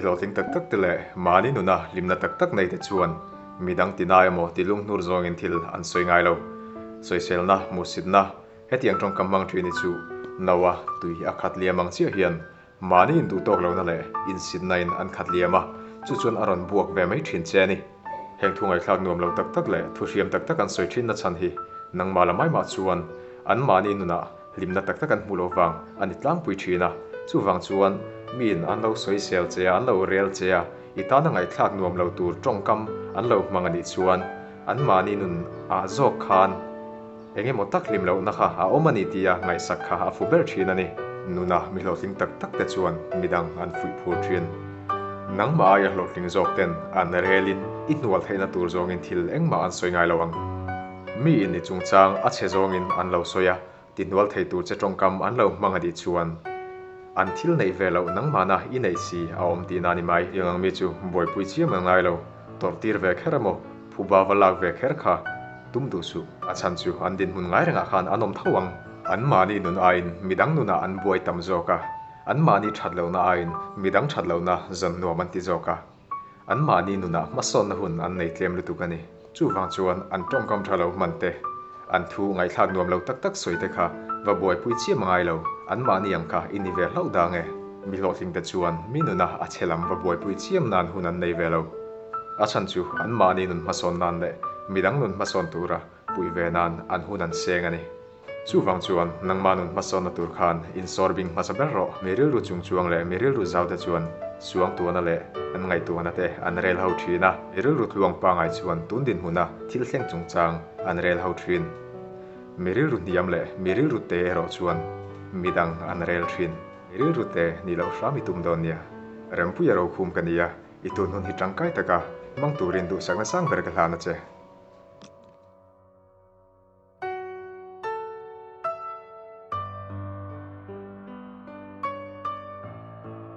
Mi hlawhtling tak tak te leh mahni nuna hlimna tak tak nei te chuan midang tina emaw ti lunghnur zawngin thil an sawi ngai lo. Sawiselna, hmuhsitna, hetiang tawngkam hmang thin hi chu no-a tui a khat liam ang chiah hian mahni induhtawk lohna leh insitna in an khat liam a, chu chuan a rawn buak ve mai thin che a ni. Heng thu ngaihthlak nuam lo tak tak leh thu hriam tak tak an sawi thin na chhan hi nangmah la mai mah chuan an mahni nunah hlimna tak tak an hmuh loh vang a ni tlangpui thin a. Chuvang chuan miin an lo sawisel che a, an lo rel che a, i tana ngaihthlak nuam lo tur tawngkam an lo hmang a nih chuan an mahni nun ah zawk khan Eng emaw tak hlim lohna kha a awm a ni tia ngaihsak kha a fu ber thin a ni. Nuna mi hlawhtling tak tak te chuan midang an fuih phur thin. Nangmah aia hlawhtling zawk ten an relin i hnual theihna tur zawngin thil engmah an sawi ngai lo ang. Mi in i chungchang a chhe zawngin an lo sawi a, ti hnual thei tur che tawngkam an lo hmang a nih chuan an thil neih ve loh nangmahna i neih si a awm tihna a ni mai. Eng ang mi chu buaipui chiam ang ngai lo, tawrh tir ve kher emaw, phuba va lak ve kher kha tum duh suh. A chhan chu an dinhmun ngai rengah khan an awm tho ang. An mahni nun aiin midang nunah an buai tam zawk a, an mahni that lohna aiin midang that lohna zawn nuam an ti zawk a. An mahni nunah hmasawnna hun an nei tlem lutuk a ni. Chuvang chuan an tawngkam tha lo hman te, an thu ngaihthlak nuam lo tak tak sawi te kha va buaipui chiam a ngai lo, an mahni ang kha i ni ve hlauh dang e. Mi hlawhtling te chuan mi nuna a chhe lam va buaipui chiam nan hun an nei ve lo. A chhan chu an mahni nun hmasawn nan leh midang nun hmasawn tura puih ve nan an hun an seng a ni. Chuvang chuan nangmah nun hmasawnna tur khan insawr bing hmasa ber rawh. Mi rilru chungchuang leh mi rilru zau te chuan suangtuahna leh an ngaihtuahna te an rel ho thin a. Mi rilru tluang pangai chuan tun dinhmuna thil thleng chungchang an rel ho thin. Mi rilru hniam leh mi rilru te erawh chuan midang an rel thin. Mi rilru te nih loh hram i tum dawn nia. Rempuia rokhum ka nia, i tun hun hi tangkai taka hmang turin duhsakna sang ber ka hlan a che.